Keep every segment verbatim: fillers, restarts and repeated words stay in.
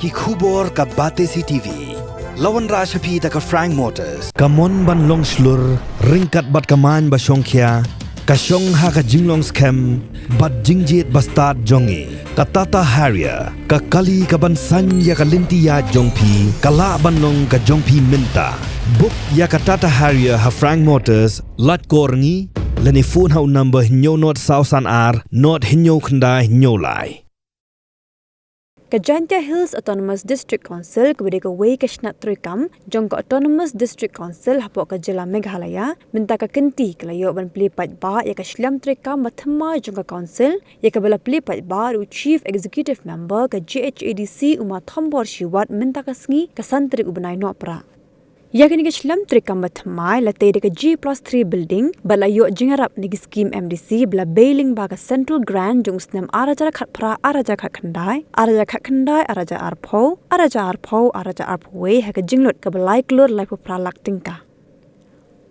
Ki khubor ka Batesi T V. La wanrah sha phi da ka Frank Motors. Ka mon ban long shlur, ryngkat bad ka main ba shongkhia, ka shong ha ka jinglong skhem bad jingjied ba stad jong ngi. Ka Tata Harrier, ka kali ka ban saiñ ïa ka lynti ïaid jong phi, ka lah ban long ka jong phi mynta. Book ïa ka Tata Harrier ha Frank Motors, lait kor ngi, lane phone ha u number hynñiew nod saw san ar, nod hynñiew khyndai hynñiew lai. Ka Jaintia Hills Autonomous District Council, kaba dei kawei ka shnat treikam jong ka Autonomous District Council hapoh ka jylla Meghalaya, mynta ka kynti ka la ïoh ban plie paidbah ïa ka shlem treikam ba thymmai jong ka Council, ïa kaba la plie paidbah da u Chief Executive Member ka J H A D C, u Ma Thombor Shiwat, mynta ka sngi, ka san tarik u bnai Nohprah. Ïa kane ka shlem treikam ba thymmai la tei da ka G plus three building bad la ïoh jingïarap na ki skim M D C ba la bei lyngba ka Central Grant jong u snem ar hajar khatphra, ar hajar khatkhyndai, ar hajar khatkhyndai, ar hajar arphew, ar hajar arphew, ar hajar arphew wei ha ka jinglut kaba lai klur laiphew phra lak tyngka.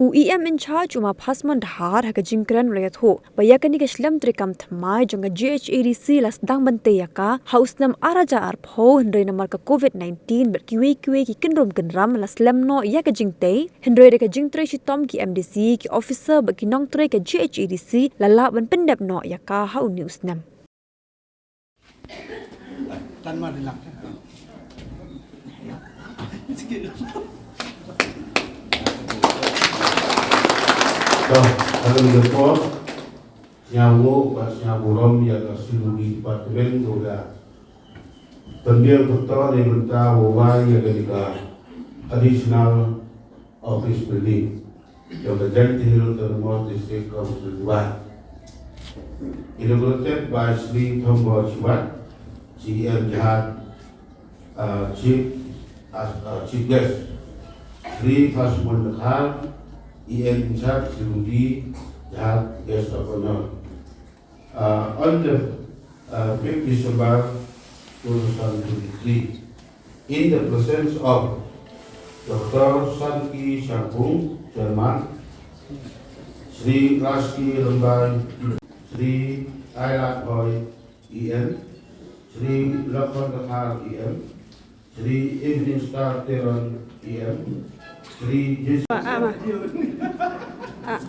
U E M in charge u Ma Phasmon Dkhar ha ka jingkren u la ïathuh ba ïa kane ka shlem treikam thymmai jong ka G H A D C la sdang ban tei ïa ka ha u snem ar hajar arphew, hynrei namar ka Covid nineteen bad kiwei kiwei ki kynrum kynram la slem noh ïa ka jingtei, hynrei da ka jingtrei shitom ki M D C, ki officer bad ki nongtrei ka G H A D C la lah ban pyndep noh ïa ka ha une u snem. Tan ma dilak. To, ha kane ka por, sngewbha bad sngewbha burom ïa ka C W D Department ba la pynbiang pynto na ka bynta ba wai ïa kane ka additional office building jong ka Jaintia Hills Autonomous District Council Jowai. Inaugurated by Shri Thombor Shiwat, C E M Jharkhand, uh, Chief, as, uh, Chief Guest, Shri Phasmon Dkhar, E M in charge, Shri Rudi Jharkhand, Guest of Honor. Uh, on the, uh, fifth December two thousand twenty-three, in the presence of Doctor Sanki Shangpung, Chairman, Shri Raski Lambai, Shri Ailat Hoi, E M, Shri Lakhon Dkhar, E M, Shri Evening Star Teron, E M, Shri Jis- Ah, ah, ma. Ah.